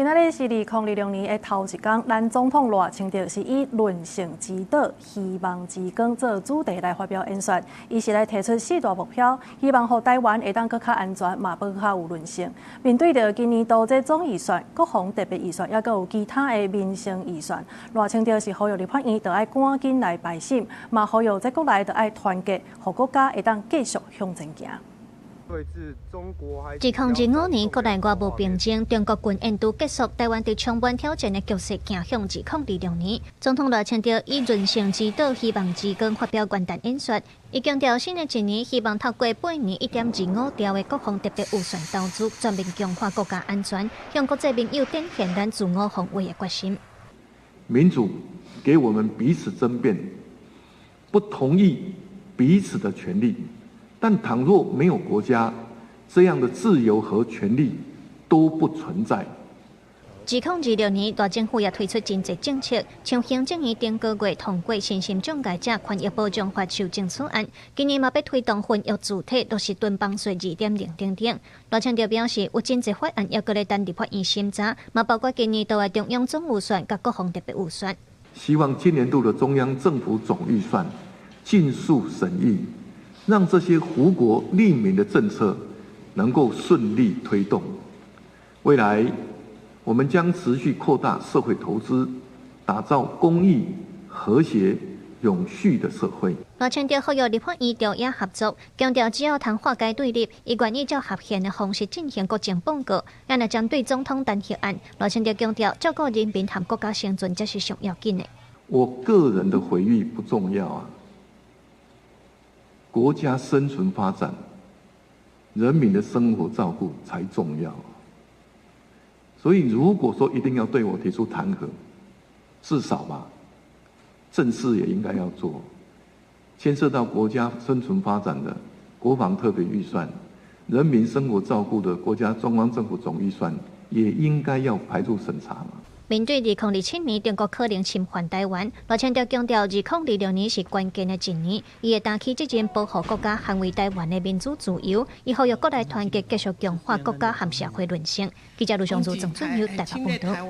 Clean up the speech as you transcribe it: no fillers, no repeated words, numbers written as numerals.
今仔日是2026年的頭一工，咱總統賴清德是以韌性之島、希望之光做主題來發表演說。伊是來提出四大目標，希望予台灣會當閣較安全，嘛閣較有韌性。面對著今年度這總預算、國防特別預算，抑閣有其他的民生預算，賴清德是呼籲立法院著愛趕緊來排審，嘛呼籲這國內著愛團結，予國家會當繼續向前行。2025年國內外無平靜，中國軍演拄結束，台灣佇充滿挑戰的局勢行向2026年。總統賴清德以韌性之島、希望之光發表元旦演說，伊強調新的一年希望透過八年1.25兆的國防特別預算投資，全面強化國家安全，向國際盟友展現咱自我防衛的決心。民主給我們彼此爭辯，不同意彼此的權利。但倘若沒有國家，這樣的自由和權利都不存在。2026年，賴政府也推出真濟政策，像行政院頂個月通過身心障礙者權益保障法修正草案，今年嘛欲推動婚育自體落實囤房稅2.0等等。賴清德表示，有真濟法案猶閣咧等立法院審查，嘛包括今年度的中央總預算佮國防特別預算。希望今年度的中央政府總預算盡速審議，讓這些福國利民的政策能夠順利推動。未來，我們將持續擴大社會投資，打造公益、和諧、永續的社會。賴清德呼籲立法院朝野合作，強調只要通化解對立，伊願意照合憲的方式進行國政報告。若針對總統彈劾案，賴清德強調照顧人民和國家生存才是上要緊的。我個人的毀譽不重要啊。國家生存發展、人民的生活照顧才重要。所以，如果說一定要對我提出彈劾，至少吧，正事也應該要做。牽涉到國家生存發展的國防特別預算、人民生活照顧的國家中央政府總預算，也應該要排入審查嘛。面對2027年中國可能侵犯台灣，賴清德強調，2026年是關鍵的一年，伊會擔起責任保護國家、捍衛台灣的民主自由。伊呼籲國內團結，繼續強化國家和社會韌性。記者盧尚如、鄭俊友台北報道。